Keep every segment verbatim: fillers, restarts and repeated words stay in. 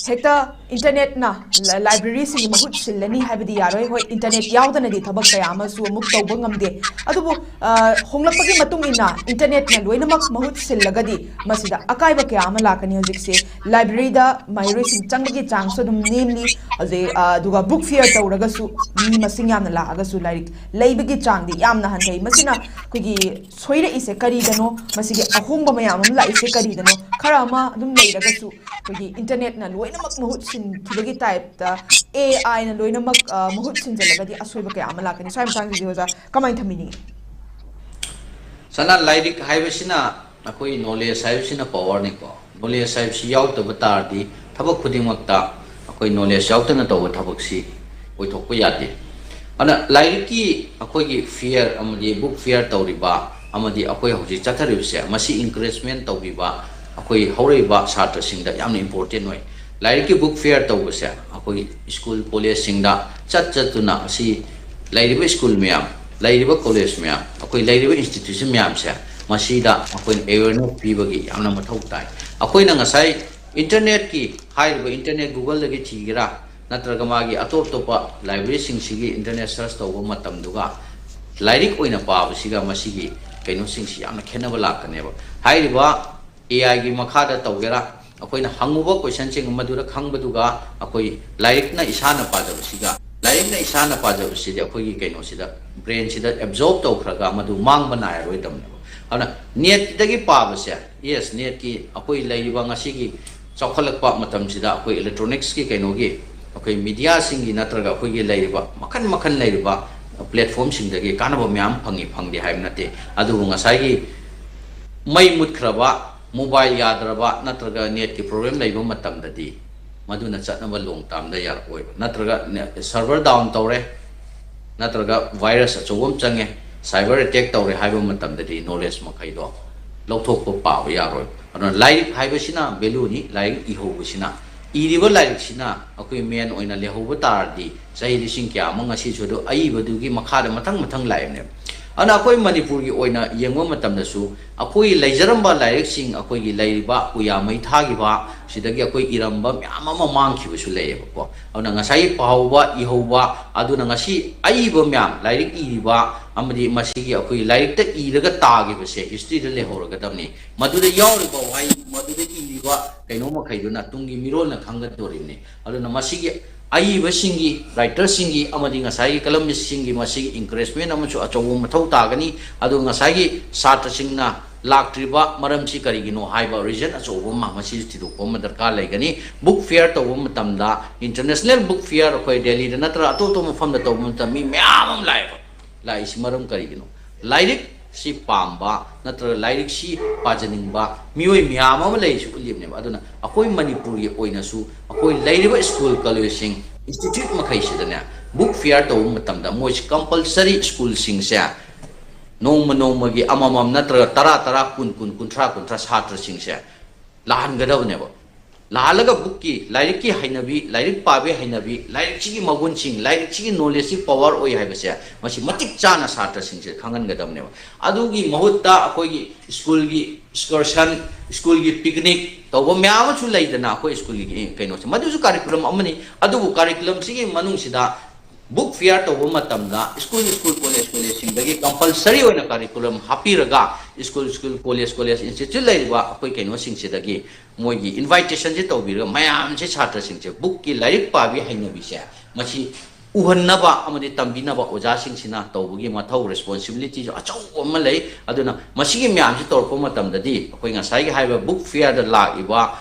ꯍꯦꯛꯇ ꯏꯟꯇꯔꯅꯦꯠꯅ ꯂꯥꯏꯕ꯭ꯔꯦꯔꯤꯁꯤꯡꯒꯤ ꯃꯍꯨꯠ ꯁꯤꯜꯂꯅꯤ ꯍꯥꯏꯕꯗꯤ ꯌꯥꯔꯣꯏ꯫ ꯍꯣꯏ, ꯏꯟꯇꯔꯅꯦꯠ ꯌꯥꯎꯗꯅꯗꯤ ꯊꯕꯛ ꯀꯌꯥ ꯑꯃꯁꯨ ꯑꯃꯨꯛ ꯇꯧꯕ ꯉꯝꯗꯦ꯫ ꯑꯗꯨꯕꯨ ꯍꯣꯡꯂꯛꯄꯒꯤ ꯃꯇꯨꯡ ꯏꯟꯅ ꯏꯟꯇꯔꯅꯦꯠꯅ ꯂꯣꯏꯅꯃꯛ ꯃꯍꯨꯠ ꯁꯤꯜꯂꯒꯗꯤ ꯃꯁꯤꯗ ꯑꯀꯥꯏꯕ ꯀꯌꯥ ꯑꯃ ꯂꯥꯛꯀꯅꯤ꯫ ꯍꯧꯖꯤꯛꯁꯦ ꯂꯥꯏꯕ꯭ꯔꯦꯔꯤꯗ ꯃꯍꯩꯔꯣꯏꯁꯤꯡ ꯆꯪꯕꯒꯤ ꯆꯥꯡꯁꯨ ꯑꯗꯨꯝ ꯅꯦꯝꯂꯤ꯫ ꯍꯧꯖꯤꯛ ꯑꯗꯨꯒ ꯕꯨꯛ ꯐꯤꯌꯔ ꯇꯧꯔꯒꯁꯨ ꯃꯤ ꯃꯁꯤꯡ ꯌꯥꯝꯅ ꯂꯥꯛꯑꯒꯁꯨ ꯂꯥꯏꯔꯤꯛ ꯂꯩꯕꯒꯤ ꯆꯥꯡꯗꯤ ꯌꯥꯝꯅ ꯍꯟꯊꯩ꯫ ꯃꯁꯤꯅ ꯑꯩꯈꯣꯏꯒꯤ ꯁꯣꯏꯔꯛꯏꯁꯦ ꯀꯔꯤꯗꯅꯣ? ꯃꯁꯤꯒꯤ ꯑꯍꯣꯡꯕ ꯃꯌꯥꯝ ꯑꯃ ꯂꯥꯛꯏꯁꯦ ꯀꯔꯤꯗꯅꯣ? ꯈꯔ ꯑꯃ ꯑꯗꯨꯝ ꯂꯩꯔꯒꯁꯨ ꯑꯩꯈꯣꯏꯒꯤ ꯏꯟꯇꯔꯅꯦꯠꯅ ꯂꯣꯏꯅꯃꯛ ꯃꯍꯨꯠ ꯁꯤꯟꯈꯤꯕꯒꯤ ꯇꯥꯏꯞꯇ, ꯑꯦ ꯑꯥꯏꯅ ꯂꯣꯏꯅꯃꯛ ꯃꯍꯨꯠ ꯁꯤꯟꯖꯜꯂꯒꯗꯤ ꯑꯁꯣꯏꯕ ꯀꯌꯥ ꯑꯃ ꯂꯥꯛꯀꯅꯤ꯫ ꯁ꯭ꯋꯥꯏ ꯃꯇꯥꯡꯁꯤꯗꯤ ꯑꯣꯖꯥ ꯀꯃꯥꯏꯅ ꯊꯝꯕꯤꯅꯤꯡꯉꯤ? ꯁꯅꯥ, ꯂꯥꯏꯔꯤꯛ ꯍꯥꯏꯕꯁꯤꯅ, ꯑꯩꯈꯣꯏ ꯅꯣꯂꯦꯖ ꯍꯥꯏꯕꯁꯤꯅ ꯄꯋꯥꯔꯅꯤꯀꯣ꯫ ꯅꯣꯂꯦꯖ ꯍꯥꯏꯕꯁꯤ ꯌꯥꯎꯗꯕ ꯇꯥꯔꯗꯤ ꯊꯕꯛ ꯈꯨꯗꯤꯡꯃꯛꯇ ꯑꯩꯈꯣꯏ ꯅꯣꯂꯦꯖ ꯌꯥꯎꯗꯅ ꯇꯧꯕ ꯊꯕꯛꯁꯤ ꯑꯣꯏꯊꯣꯛꯄ ꯌꯥꯗꯦ꯫ ꯑꯗꯨꯅ ꯂꯥꯏꯔꯤꯛꯀꯤ ꯑꯩꯈꯣꯏꯒꯤ ꯐꯤꯌꯔ ꯑꯃꯗꯤ ꯕꯨꯛ ꯐꯤꯌꯔ ꯇꯧꯔꯤꯕ ꯑꯃꯗꯤ ꯑꯩꯈꯣꯏ ꯍꯧꯖꯤꯛ ꯆꯠꯊꯔꯤꯕꯁꯦ, ꯃꯁꯤ ꯏꯟꯀꯔꯦꯖꯃꯦꯟ ꯇꯧꯕꯤꯕ ꯑꯩꯈꯣꯏ ꯍꯧꯔꯛꯏꯕ ꯁꯥꯇ꯭ꯔꯁꯤꯡꯗ ꯌꯥꯝꯅ ꯏꯝꯄꯣꯔꯇꯦꯟ ꯑꯣꯏ꯫ ꯂꯥꯏꯔꯤꯛꯀꯤ ꯕꯨꯛ ꯐꯤꯌꯔ ꯇꯧꯕꯁꯦ ꯑꯩꯈꯣꯏ ꯁ꯭ꯀꯨꯜ ꯀꯣꯂꯦꯖꯁꯤꯡꯗ ꯆꯠ ꯆꯠꯇꯨꯅ ꯑꯁꯤ ꯂꯩꯔꯤꯕ ꯁ꯭ꯀꯨꯜ ꯃꯌꯥꯝ, ꯂꯩꯔꯤꯕ ꯀꯣꯂꯦꯖ ꯃꯌꯥꯝ, ꯑꯩꯈꯣꯏ ꯂꯩꯔꯤꯕ ꯏꯟꯁꯇꯤꯇ꯭ꯌꯨꯁꯟ ꯃꯌꯥꯝꯁꯦ, ꯃꯁꯤꯗ ꯑꯩꯈꯣꯏꯅ ꯑꯦꯋꯦꯔꯅꯦꯁ ꯄꯤꯕꯒꯤ ꯌꯥꯝꯅ ꯃꯊꯧ ꯇꯥꯏ꯫ ꯑꯩꯈꯣꯏꯅ ꯉꯁꯥꯏ ꯏꯟꯇꯔꯅꯦꯠꯀꯤ, ꯍꯥꯏꯔꯤꯕ ꯏꯟꯇꯔꯅꯦꯠ, ꯒꯨꯒꯜꯗꯒꯤ ꯊꯤꯒꯦꯔꯥ, ꯅꯠꯇ꯭ꯔꯒ ꯃꯥꯒꯤ ꯑꯇꯣꯞ ꯑꯇꯣꯞꯄ ꯂꯥꯏꯕ꯭ꯔꯦꯔꯤꯁꯤꯡꯁꯤꯒꯤ ꯏꯟꯇꯔꯅꯦꯠ ꯁꯔꯆ ꯇꯧꯕ ꯃꯇꯝꯗꯨꯒ ꯂꯥꯏꯔꯤꯛ ꯑꯣꯏꯅ ꯄꯥꯕꯁꯤꯒ ꯃꯁꯤꯒꯤ ꯀꯩꯅꯣꯁꯤꯡꯁꯤ ꯌꯥꯝꯅ ꯈꯦꯠꯅꯕ ꯂꯥꯛꯀꯅꯦꯕ꯫ ꯍꯥꯏꯔꯤꯕ ꯑꯦ ꯑꯥꯏꯒꯤ ꯃꯈꯥꯗ ꯇꯧꯒꯦꯔꯥ, ꯑꯩꯈꯣꯏꯅ ꯍꯪꯉꯨꯕ ꯀꯣꯏꯁꯟꯁꯤꯡ, ꯃꯗꯨꯗ ꯈꯪꯕꯗꯨꯒ ꯑꯩꯈꯣꯏ ꯂꯥꯏꯔꯤꯛꯅ ꯏꯁꯥꯅ ꯄꯥꯖꯕꯁꯤꯒ, ꯂꯥꯏꯔꯤꯛꯅ ꯏꯁꯥꯅ ꯄꯥꯖꯕꯁꯤꯗꯤ ꯑꯩꯈꯣꯏꯒꯤ ꯀꯩꯅꯣꯁꯤꯗ, ꯕ꯭ꯔꯦꯟꯁꯤꯗ ꯑꯦꯕꯖꯣꯔꯕ ꯇꯧꯈ꯭ꯔꯒ ꯃꯗꯨ ꯃꯥꯡꯕ ꯅꯥꯏꯔꯔꯣꯏꯗꯕꯅꯦꯕ꯫ ꯑꯗꯨꯅ ꯅꯦꯠꯇꯒꯤ ꯄꯥꯕꯁꯦ, ꯌꯦꯁ, ꯅꯦꯠꯀꯤ ꯑꯩꯈꯣꯏ ꯂꯩꯔꯤꯕ ꯉꯁꯤꯒꯤ ꯆꯥꯎꯈꯠꯂꯛꯄ ꯃꯇꯝꯁꯤꯗ ꯑꯩꯈꯣꯏ ꯏꯂꯦꯛꯇ꯭ꯔꯣꯅꯤꯛꯁꯀꯤ ꯀꯩꯅꯣꯒꯤ, ꯑꯩꯈꯣꯏ ꯃꯤꯗꯤꯌꯥꯁꯤꯡꯒꯤ ꯅꯠꯇ꯭ꯔꯒ ꯑꯩꯈꯣꯏꯒꯤ ꯂꯩꯔꯤꯕ ꯃꯈꯜ ꯃꯈꯜ ꯂꯩꯔꯤꯕ ꯄ꯭ꯂꯦꯠꯐꯣꯝꯁꯤꯡꯗꯒꯤ ꯀꯥꯟꯅꯕ ꯃꯌꯥꯝ ꯐꯪꯉꯤ, ꯐꯪꯗꯦ ꯍꯥꯏꯕ ꯅꯠꯇꯦ꯫ ꯑꯗꯨꯕꯨ ꯉꯁꯥꯏꯒꯤ ꯃꯩ ꯃꯨꯠꯈ꯭ꯔꯕ, ꯃꯣꯕꯥꯏꯜ ꯌꯥꯗ꯭ꯔꯕ ꯅꯠꯇ꯭ꯔꯒ ꯅꯦꯠꯀꯤ ꯄ꯭ꯔꯣꯕ꯭ꯂꯦꯝ ꯂꯩꯕ ꯃꯇꯝꯗꯗꯤ ꯃꯗꯨꯅ ꯆꯠꯅꯕ ꯂꯣꯡ ꯇꯥꯝꯗ ꯌꯥꯔꯛꯑꯣꯏꯕ꯫ ꯅꯠꯇ꯭ꯔꯒ ꯁꯔꯚꯔ ꯗꯥꯎꯟ ꯇꯧꯔꯦ, ꯅꯠꯇ꯭ꯔꯒ ꯚꯥꯏꯔꯁ ꯑꯆꯧꯕ ꯑꯃ ꯆꯪꯉꯦ, ꯁꯥꯏꯕꯔ ꯑꯦꯇꯦꯛ ꯇꯧꯔꯦ ꯍꯥꯏꯕ ꯃꯇꯝꯗꯗꯤ ꯅꯣꯂꯦꯖ ꯃꯈꯩꯗꯣ ꯂꯧꯊꯣꯛꯄ ꯄꯥꯕ ꯌꯥꯔꯣꯏ꯫ ꯑꯗꯨꯅ ꯂꯥꯏꯔꯤꯛ ꯍꯥꯏꯕꯁꯤꯅ ꯚꯦꯂꯨꯅꯤ꯫ ꯂꯥꯏꯔꯤꯛ ꯏꯍꯧꯕꯁꯤꯅ, ꯏꯔꯤꯕ ꯂꯥꯏꯔꯤꯛꯁꯤꯅ ꯑꯩꯈꯣꯏ ꯃꯦꯟ ꯑꯣꯏꯅ ꯂꯩꯍꯧꯕ ꯇꯥꯔꯗꯤ ꯆꯍꯤ ꯂꯤꯁꯤꯡ ꯀꯌꯥ ꯑꯃ ꯉꯁꯤꯁꯨ ꯑꯗꯨ ꯑꯏꯕꯗꯨꯒꯤ ꯃꯈꯥꯗ ꯃꯊꯪ ꯃꯊꯪ ꯂꯥꯛꯏꯕꯅꯦꯕ꯫ ꯑꯗꯨꯅ ꯑꯩꯈꯣꯏ ꯃꯅꯤꯄꯨꯔꯒꯤ ꯑꯣꯏꯅ ꯌꯦꯡꯕ ꯃꯇꯝꯗꯁꯨ ꯑꯩꯈꯣꯏꯒꯤ ꯂꯩꯖꯔꯝꯕ ꯂꯥꯏꯔꯤꯛꯁꯤꯡ, ꯑꯩꯈꯣꯏꯒꯤ ꯂꯩꯔꯤꯕ ꯄꯨꯌꯥ ꯃꯩ ꯊꯥꯈꯤꯕ, ꯁꯤꯗꯒꯤ ꯑꯩꯈꯣꯏ ꯏꯔꯝꯕ ꯃꯌꯥꯝ ꯑꯃ ꯃꯥꯡꯈꯤꯕꯁꯨ ꯂꯩꯌꯦꯕꯀꯣ꯫ ꯑꯗꯨꯅ ꯉꯁꯥꯏꯒꯤ ꯄꯥꯍꯧꯕ, ꯏꯍꯧꯕ, ꯑꯗꯨꯅ ꯉꯁꯤ ꯑꯏꯕ ꯃꯌꯥꯝ, ꯂꯥꯏꯔꯤꯛ ꯏꯔꯤꯕ ꯑꯃꯗꯤ ꯃꯁꯤꯒꯤ ꯑꯩꯈꯣꯏꯒꯤ ꯂꯥꯏꯔꯤꯛꯇ ꯏꯔꯒ ꯇꯥꯈꯤꯕꯁꯦ historyꯗ ꯂꯩꯍꯧꯔꯒꯗꯕꯅꯤ꯫ ꯃꯗꯨꯗ ꯌꯥꯎꯔꯤꯕ ꯋꯥꯍꯩ, ꯃꯗꯨꯗ ꯏꯔꯤꯕ ꯀꯩꯅꯣ ꯃꯈꯩꯗꯨꯅ ꯇꯨꯡꯒꯤ ꯃꯤꯔꯣꯜꯅ ꯈꯪꯒꯗꯧꯔꯤꯕꯅꯤ꯫ ꯑꯗꯨꯅ ꯃꯁꯤꯒꯤ ꯑꯏꯕꯁꯤꯡꯒꯤ, writerꯁꯤꯡꯒꯤ ꯑꯃꯗꯤ ꯉꯁꯥꯏꯒꯤ columnistꯁꯤꯡꯒꯤ ꯃꯁꯤꯒꯤ encouragement ꯑꯃꯁꯨ ꯑꯆꯧꯕ ꯃꯊꯧ ꯇꯥꯒꯅꯤ꯫ ꯑꯗꯨꯒ ꯉꯁꯥꯏꯒꯤ ꯁꯥꯇ꯭ꯔꯁꯤꯡꯅ ꯂꯥꯛꯇ꯭ꯔꯤꯕ ꯃꯔꯝꯁꯤ ꯀꯔꯤꯒꯤꯅꯣ ꯍꯥꯏꯕ reason ꯑꯆꯧꯕ ꯑꯃ ꯃꯁꯤꯁꯨ ꯊꯤꯗꯣꯛꯄ ꯑꯃ ꯗꯔꯀꯥꯔ ꯂꯩꯒꯅꯤ꯫ Book fair ꯇꯧꯕ ꯃꯇꯝꯗ, international book fair ꯑꯩꯈꯣꯏ ꯗꯦꯜꯂꯤꯗ ꯅꯠꯇ꯭ꯔꯒ ꯑꯇꯣꯞ ꯑꯇꯣꯞꯄ ꯃꯐꯝꯗ ꯇꯧꯕ ꯃꯇꯝꯗ ꯃꯤ ꯃꯌꯥꯝ ꯑꯃ ꯂꯥꯛꯑꯦꯕ꯫ ꯂꯥꯛꯏꯁꯤ ꯃꯔꯝ ꯀꯔꯤꯒꯤꯅꯣ? ꯂꯥꯏꯔꯤꯛꯁꯤ ꯄꯥꯝꯕ ꯅꯠꯇ꯭ꯔꯒ ꯂꯥꯏꯔꯤꯛꯁꯤ ꯄꯥꯖꯅꯤꯡꯕ ꯃꯤꯑꯣꯏ ꯃꯌꯥꯝ ꯑꯃ ꯂꯩꯔꯤꯁꯤ ꯎꯠꯂꯤꯕꯅꯦꯕ꯫ ꯑꯗꯨꯅ ꯑꯩꯈꯣꯏ ꯃꯅꯤꯄꯨꯔꯒꯤ ꯑꯣꯏꯅꯁꯨ ꯑꯩꯈꯣꯏ ꯂꯩꯔꯤꯕ school collegeꯁꯤꯡ, institute ꯃꯈꯩꯁꯤꯗꯅꯦ, book fair ꯇꯧꯕ ꯃꯇꯝꯗ ꯃꯣꯏꯁꯤ compulsory schoolꯁꯤꯡꯁꯦ ꯅꯣꯡꯃ ꯅꯣꯡꯃꯒꯤ ꯑꯃꯃꯝ ꯅꯠꯇ꯭ꯔꯒ ꯇꯔꯥ ꯇꯔꯥ, ꯀꯨꯟ ꯀꯨꯟ, ꯀꯨꯟꯊ꯭ꯔꯥ ꯀꯨꯟꯊ꯭ꯔꯥ ꯁꯥꯇ꯭ꯔꯁꯤꯡꯁꯦ ꯂꯥꯛꯍꯟꯒꯗꯕꯅꯦꯕ꯫ ꯂꯥꯛꯍꯜꯂꯒ bookꯀꯤ, ꯂꯥꯏꯔꯤꯛꯀꯤ ꯍꯩꯅꯕꯤ, ꯂꯥꯏꯔꯤꯛ ꯄꯥꯕꯒꯤ ꯍꯩꯅꯕꯤ, ꯂꯥꯏꯔꯤꯛꯁꯤꯒꯤ ꯃꯒꯨꯟꯁꯤꯡ, ꯂꯥꯏꯔꯤꯛꯁꯤꯒꯤ knowledgeꯁꯤ power ꯑꯣꯏ ꯍꯥꯏꯕꯁꯦ ꯃꯁꯤ ꯃꯇꯤꯛ ꯆꯥꯅ ꯁꯥꯇ꯭ꯔꯁꯤꯡꯁꯦ ꯈꯪꯍꯟꯒꯗꯕꯅꯦꯕ꯫ ꯑꯗꯨꯒꯤ ꯃꯍꯨꯠꯇ ꯑꯩꯈꯣꯏꯒꯤ schoolꯒꯤ excursion, schoolꯒꯤ picnic ꯇꯧꯕ ꯃꯌꯥꯝ ꯑꯃꯁꯨ ꯂꯩꯗꯅ ꯑꯩꯈꯣꯏ schoolꯒꯤ ꯀꯩꯅꯣꯁꯦ, ꯃꯗꯨꯁꯨ curriculum ꯑꯃꯅꯤ꯫ ꯑꯗꯨꯕꯨ curriculumꯁꯤꯒꯤ ꯃꯅꯨꯡꯁꯤꯗ book fair ꯇꯧꯕ ꯃꯇꯝꯗ school, school, college, collegeꯁꯤꯡꯗꯒꯤ compulsory ꯑꯣꯏꯅ curriculum ꯍꯥꯞꯄꯤꯔꯒ school, school, college, college, institute ꯂꯩꯔꯤꯕ ꯑꯩꯈꯣꯏ ꯀꯩꯅꯣꯁꯤꯡꯁꯤꯗꯒꯤ ꯃꯣꯏꯒꯤ invitationꯁꯦ ꯇꯧꯕꯤꯔꯒ ꯃꯌꯥꯝꯁꯦ ꯁꯥꯇ꯭ꯔꯁꯤꯡꯁꯦ bookꯀꯤ ꯂꯥꯏꯔꯤꯛ ꯄꯥꯕꯒꯤ ꯍꯩꯅꯕꯤꯁꯦ ꯃꯁꯤ ꯎꯍꯟꯅꯕ ꯑꯃꯗꯤ ꯇꯝꯕꯤꯅꯕ ꯑꯣꯖꯥꯁꯤꯡꯁꯤꯅ ꯇꯧꯕꯒꯤ ꯃꯊꯧ, responsibilityꯁꯨ ꯑꯆꯧꯕ ꯑꯃ ꯂꯩ꯫ ꯑꯗꯨꯅ ꯃꯁꯤꯒꯤ ꯃꯌꯥꯝꯁꯤ ꯇꯧꯔꯛꯄ ꯃꯇꯝꯗꯗꯤ ꯑꯩꯈꯣꯏ ꯉꯁꯥꯏꯒꯤ ꯍꯥꯏꯔꯤꯕ book fairꯗ ꯂꯥꯛꯏꯕ,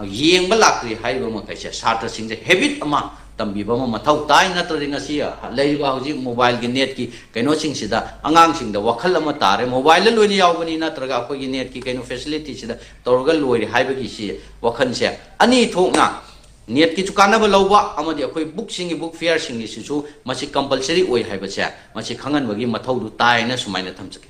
ꯌꯦꯡꯕ ꯂꯥꯛꯇ꯭ꯔꯤ ꯍꯥꯏꯔꯤꯕ ꯃꯈꯩꯁꯦ ꯁꯥꯇ꯭ꯔꯁꯤꯡꯁꯦ habit ꯑꯃ ꯇꯝꯕꯤꯕ ꯑꯃ ꯃꯊꯧ ꯇꯥꯏ꯫ ꯅꯠꯇ꯭ꯔꯗꯤ ꯉꯁꯤ ꯂꯩꯔꯤꯕ ꯍꯧꯖꯤꯛ mobileꯒꯤ, netꯀꯤ ꯀꯩꯅꯣꯁꯤꯡꯁꯤꯗ ꯑꯉꯥꯡꯁꯤꯡꯗ ꯋꯥꯈꯜ ꯑꯃ ꯇꯥꯔꯦ, mobileꯗ ꯂꯣꯏꯅ ꯌꯥꯎꯕꯅꯤ, ꯅꯠꯇ꯭ꯔꯒ ꯑꯩꯈꯣꯏꯒꯤ netꯀꯤ ꯀꯩꯅꯣ facilityꯁꯤꯗ ꯇꯧꯔꯒ ꯂꯣꯏꯔꯦ ꯍꯥꯏꯕꯒꯤ ꯁꯤ ꯋꯥꯈꯜꯁꯦ ꯑꯅꯤ ꯊꯣꯛꯅ, netꯀꯤꯁꯨ ꯀꯥꯟꯅꯕ ꯂꯧꯕ ꯑꯃꯗꯤ ꯑꯩꯈꯣꯏ bookꯁꯤꯡꯒꯤ, book fairꯁꯤꯡꯒꯤꯁꯤꯁꯨ ꯃꯁꯤ compulsory ꯑꯣꯏ ꯍꯥꯏꯕꯁꯦ ꯃꯁꯤ ꯈꯪꯍꯟꯕꯒꯤ ꯃꯊꯧꯗꯨ ꯇꯥꯏꯅ ꯁꯨꯃꯥꯏꯅ ꯊꯝꯖꯒꯦ꯫